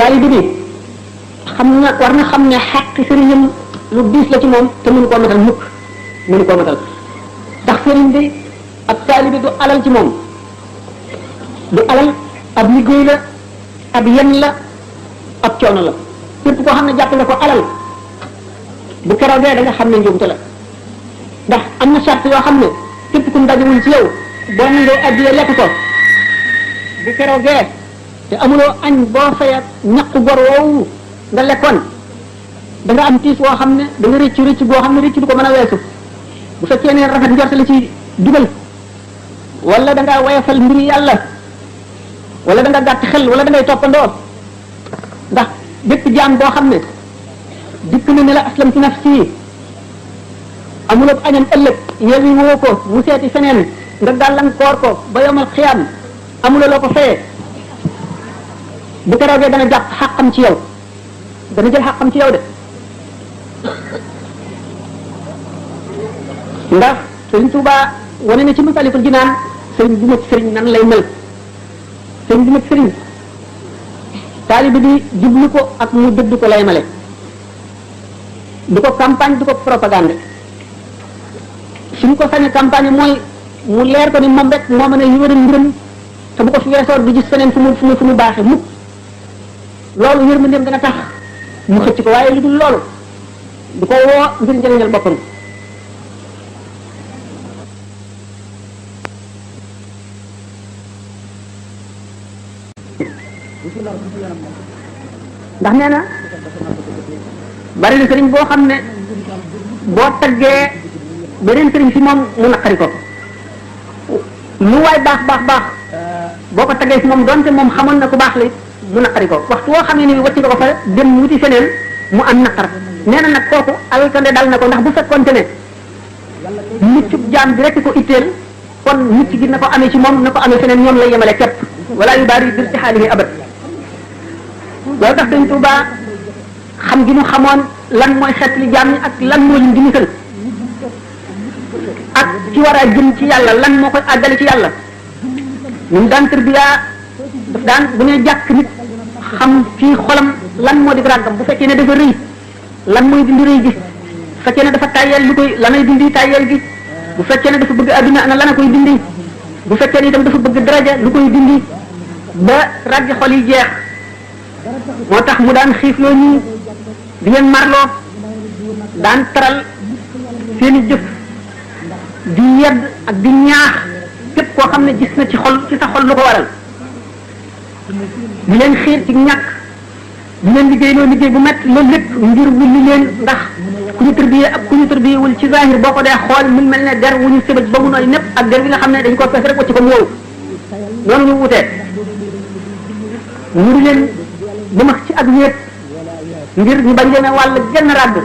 taalibe bi war na xam ne xàq sëriñam lu diis la ci moom te mënu koo matal mukk mënu koo matal ndax sëriñ bi ab taalibe du alal ci moom du alal ab liggéey la ab yen la ab coono la képp koo xam ne jàpp nga ko alal bu keroogee da nga xam ne njuumte la ndax am na charte yoo xam ne képp kum dajewul ci yow boo nangoo addiyee lekk ko bu keroogee te amuloo añ boo fayat ñaqu gor woowu nga lekkoon da nga am tiis woo xam ne da nga rëcc boo xam ne rëcc du ko mën a weesu bu fekkee ne rafet njort la ci dugal wala da ngaa wayafal mbiri yàlla wala da nga gàtt xel wala da ngay toppandoo ndax bépp jaam boo xam ne dikk na ne la aslam ci nafsi amuloo añam ëllëg yeewi woo ko mu seeti feneen nga gàllankoor ko ba yomal xiyaam amuloo loo ko fayee bu keroogee dana jàpp xàqam ci yow dana jël xàqam ci yow de ndax Sëriñ Tuubaa wane na ci Masaalikul Jinaan sëriñ bu mat sëriñ nan lay mel sëriñ bu mat sëriñ taalibe bi jublu ko ak mu dëdd ko lay male du ko campagne du ko propagande suñ ko sañe campagne mooy mu leer ko ni moom rek moo mën a yëwéral mbiram te bu ko fi weesoo du gis feneen fu mu baaxe mukk loolu yërmandeem dana tax mu xëcc ko waaye lu dul loolu du ko woo ngir njëriñal boppam ndax nee na bari na sëriñ boo xam ne boo taggee beneen sëriñ si moom mu naqari ko lu waay baax boo ko taggee si moom donte moom xamoon na ku baax la mu naqari ko waxtu woo xam ne ni wacc nga ko fa dem wuti feneen mu am naqar nee na nag kooku alkande dal na ko ndax bu fekkoonte ne muccub jaam bi rek ko itteel kon mucc gi na ko amee ci moom na ko amee feneen ñoom lay yemale képp wala yu baari bir ci xaalihi abat loolu tax Sëriñ Tuubaa xam gi mu xamoon lan mooy xeet li jaam ñi ak lan moo leen di musal ak ci war a jëm ci yàlla lan moo koy àggale ci yàlla ñun daan tërbiyaa daf daan bu ne jàkk nit xam ci xolam lan moo di ràggam bu fekkee ne dafa rëy lan mooy dindi rëy gi bu fekkee ne dafa tàyyeel lu koy lanay dindi tàyyeel gi bu fekkee ne dafa bëgg adduna ana lana koy dindi bu fekkee ne itam dafa bëgg daraja lu koy dindi ba ràggi xol yi jeex moo tax mu daan xiifloo ñii di leen marloo daan taral seeni jëf di yedd ak di ñaax képp koo xam ne gis na ci sa xol lu ko waral di leen xiir ci ñàkk di leen liggéey bu métti loolu lépp ngir wulli leen ndax ku ñu tërbiyee ak ku ñu tërbiyewul ci zahir boo ko dee xool mu mel ne der wu ñu sëbëj ba mu nooy népp ak der bi nga xam ne dañ ko fees rek wacc ko mu wow noonu ñu wutee mu di leen bu max ci ak wéet ngir ñu bañ leen a wàll genn ràgg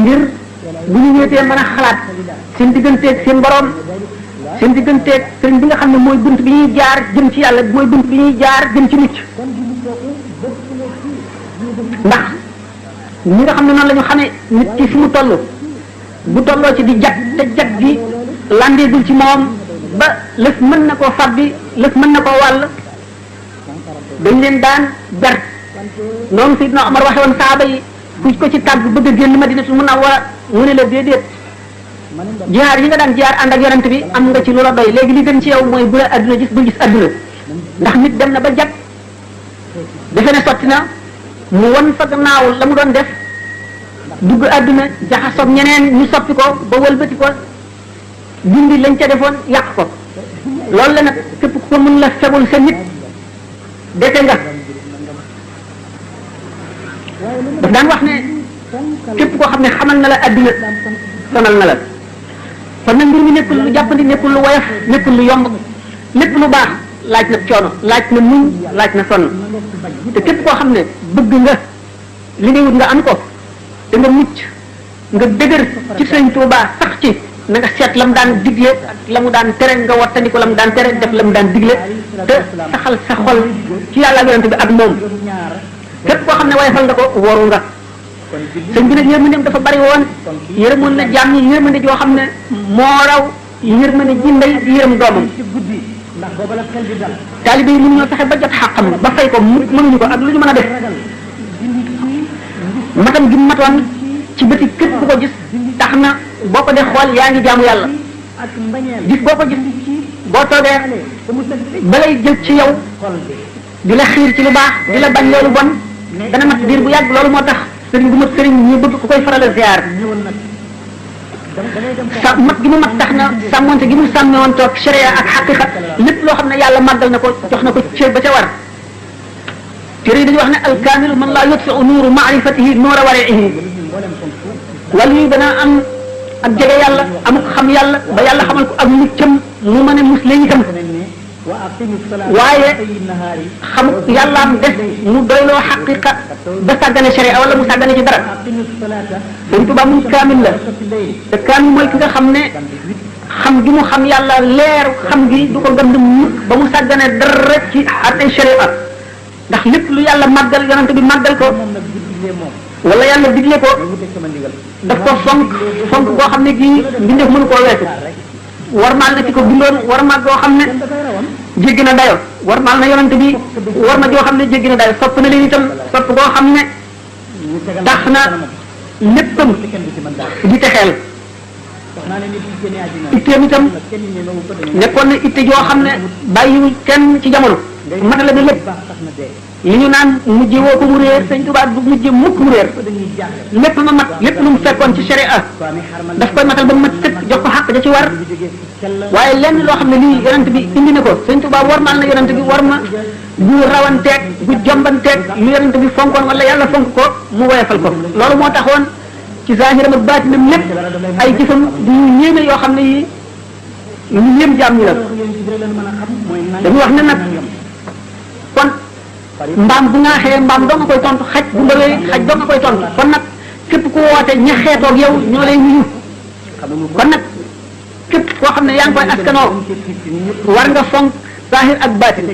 ngir bu ñu wéetee mën a xalaat seen digganteeg seen borom seen digganteeg sëriñ bi nga xam ne mooy bunt bi ñuy jaar jëm ci yàlla mooy bunt bi ñuy jaar jëm ci mucc ndax ñi nga xam ne noonu la ñu xamee nit ci fi mu toll bu tolloo ci di jag te jag gi landeegul ci moom ba lëf mën na koo fabbi lëf mën na koo wàll dañ leen daan ber noonu Seydina Omar waxe woon saaba yi ku ko ci tàgg bëgg a génn Madinatul Munawwara mu ne la déedéet jihaar yi nga daan jihaar ànd ak yonent bi am nga ci lu la doy léegi li gën ci yow mooy bu la adduna gis bul gis adduna ndax nit dem na ba jag defe ne sotti na mu wan fa gannaaw la mu doon def dugg adduna jaxasoog ñeneen ñu soppi ko ba wëlbati ko dindi lañ ca defoon yàq ko loolu la nag képp ku ko mën la fegul sa nit dete nga daf daan wax ne képp koo xam ne xamal na la adduna sonal na la kon nag mbir mi nekkul lu jàppandi nekkul lu woyof nekkul lu yomb lépp lu baax laaj na coono laaj na muñ laaj na sonn te képp koo xam ne bëgg nga li ngay wut nga am ko te nga mucc nga dëgër ci Sëriñ Tuubaa sax ci na nga seet la mu daan digle ak la mu daan tere nga wattandi ko la mu daan tere def la mu daan digle te saxal sa xol ci yàlla ak yonent bi ak moom képp koo xam ne woyofal nga ko woru nga sëñ bi nag yërmandeem dafa bari woon yërëmoon na jaam ñi yërmande joo xam ne moo raw yërmande ji ndey di yërëm doomam ndax booba la xel di dal taalibe yi mënuñoo fexe ba jot xàqam ba fay ko mënuñu ko ak lu ñu mën a def matam gi matoon ci bëti képp ku ko gis tax na boo ko dee xool yaa ngi jaamu yàlla ak mbañeel gis boo ko gis boo toogee balay jël ci yow di la xiir ci lu baax di la bañ loolu bon dana mat diir bu yàgg loolu moo tax sëriñ bu mat sëriñ ñu bëgg ku koy faral a ziar sa mat gi mu mat tax na sàmmonte gi mu sàmme woon toog sharia ak xaqiqa lépp loo xam ne yàlla màggal na ko jox na ko cër ba ca war téere yi dañuy wax ne alkaamilu man laa yutfiu nuuru maarifatihi nuura wariihi wala yu dana am ak jege yàlla amuk xam yàlla ba yàlla xamal ko ak muccam mu mën a musle itam waaye xamuk yàllaam des mu doyloo xaqiqa ba sàggane sharia wala mu sàggane ci dara Sëriñ Tuubaa mun kaamil la te kaamil mooy ki nga xam ne xam gi mu xam yàlla leer xam gi du ko gënd mukk ba mu sàggane dara ci àtte sharia ndax lépp lu yàlla màggal yonante bi màggal ko wala yàlla digle ko daf ko fonk boo xam ne gii mbindeef mënu koo weesu warmaal na ci ko bindoon warmaal boo xam ne jéggi na dayo warmaal na yonante bi war ma joo xam ne jéggi na dayo sopp na leen itam sopp boo xam ne tax na léppam di texeel itteem itam nekkoon na itte joo xam ne bàyyiwul kenn ci jamono matala bi lépp li ñu naan mujje woo ko mu réer Sëñ Tuubaa du mujje mukk mu réer lépp ma mat lépp lu mu fekkoon ci sharia daf koy matal ba mu mat sëkk jox ko xàq da ci war waaye lenn loo xam ne lii yonent bi indi na ko Sëñ Tuubaa warmaal na yonent bi war ma bu rawanteeg bu jombanteeg lu yonent bi fonkoon wala yàlla fonk ko mu woyofal ko loolu moo taxoon ci zahiram ak baatinam lépp ay jëfam du ñéeme yoo xam ne yi lu yéem jaam ñi la dañu wax ne nag kon mbaam bu ngaaxee mbaam doo nga koy tontu xaj bu ndawee xaj doo nga koy tontu kon nag képp ku woote ña xeetoog yow ñoo lay nuyu kon nag képp koo xam ne yaa ngi koy askanoo war nga fonk zahir ak baatin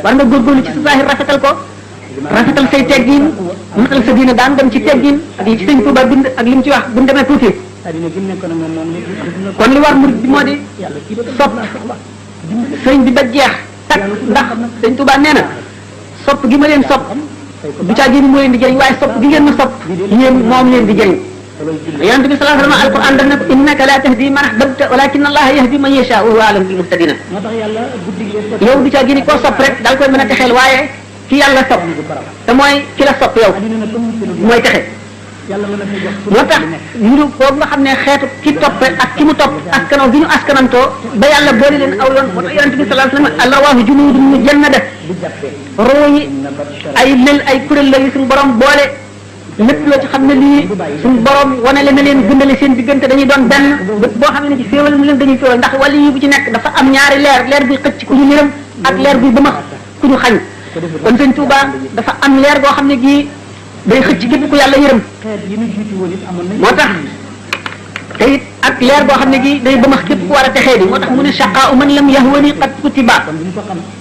war nga góorgóorlu ci sa zahir rafetal ko rafetal say teggin matal sa diine daan dem ci teggin ak li ci Sëñ Tuubaa bind ak li mu ci wax bu ñu demee tuuti kon li war murid bi moo di sopp sëñ bi ba jeex tak ndax Sëñ Tuubaa nee na sopp gi ma leen sopp du caa génn moo leen di jëriñ waaye sopp gi ngeen ma sopp yéen moom leen di jëriñ yonent bi sallallahu alayhi wa sallam alquran daf ne ko innaka la tahdi man ahbabta walakin allaha yahdi man yasha wa huwa a'lamu bil muhtadina yow du caa génn koo sopp rek daal koy mën a texeel waaye ki yàlla sopp te mooy ki la sopp yow mooy texe moo tax ñu boobu nga xam ne xeetu ki toppe ak ki mu topp askanoo gi ñu askanantoo ba yàlla boole leen aw yoon moo tax yonent bi sallallahu alayhi wa sallam alrawaahu junuudun mujannada roo yi ay lël ay kuréel la yu suñu borom boole lépp loo ci xam ne lii suñu borom wane le na leen gëndale seen diggante dañuy doon benn boo xam ne ci féewal mu leen dañuy féewal ndax wàllu yi bu ci nekk dafa am ñaari leer bi xëcc ku ñu yërëm ak leer bi bëmax ku ñu xañ kon Sëñ Tuubaa dafa am leer goo xam ne gii day xëcc képp ku yàlla yërëm moo tax te it ak leer goo xam ne gii day bëmax képp ku war a texee di moo tax mu ne shaqaa'u man lam yahwani qad kutiba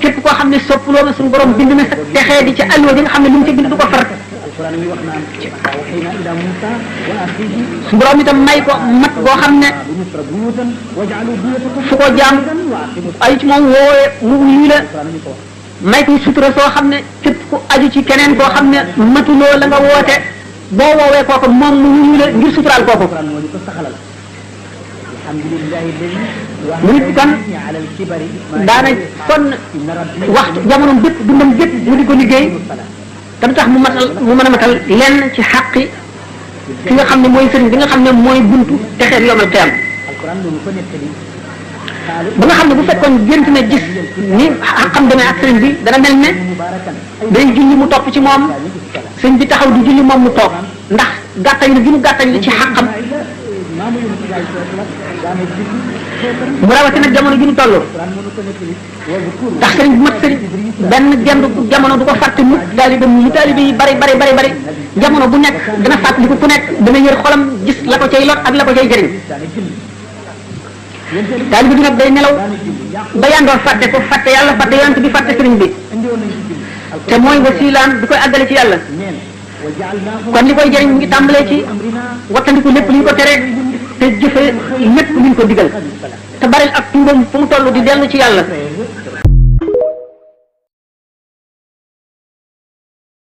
képp koo xam ne soppuloo na suñu borom bind na sa texee di ca alluwa di nga xam ne lu mu ca bind du ko far suñu borom itam may ko mat goo xam ne fu ko jaam ay ci moom woowee mu wuyu la may ko sutura soo xam ne képp ku aju ci keneen koo xam ne matuloo la nga woote boo woowee kooku moom mu wuyu la ngir suturaal kooku mu nit kon daana sonn waxtu jamono bépp dundam bépp mu di ko liggéey te du tax mu mën a matal lenn ci xaqi ki nga xam ne mooy sëriñ bi nga xam ne mooy buntu texeer yomal qiyam ba nga xam ne bu fekkoon gént na gis ni xaqam demee ak sëriñ bi dana mel ne day julli mu topp ci moom sëriñ bi taxaw di julli moom mu toog ndax gàttañ la gi mu gàttañ la ci xaqam mu rawatina jamono ji ñu toll ndax sëriñ bu mat sëriñ benn genn jamono du ko fàtte mukk taalibe mu taalibe yi bari jamono bu nekk dana fàttali ku nekk dana yër xolam gis la ko cay lot ak la ko cay jëriñ taalibe bi nag day nelaw ba yandoor fàtte ko fàtte yàlla fàtte yonent bi fàtte sëriñ bi te mooy wasilaan bi koy àggale ci yàlla kon li koy jëriñ mu ngi tàmbalee ci wattandiku lépp li ñu ko tere te jëfe lépp li ñu ko digal te baril ak tuubam fu mu toll di dellu ci yàlla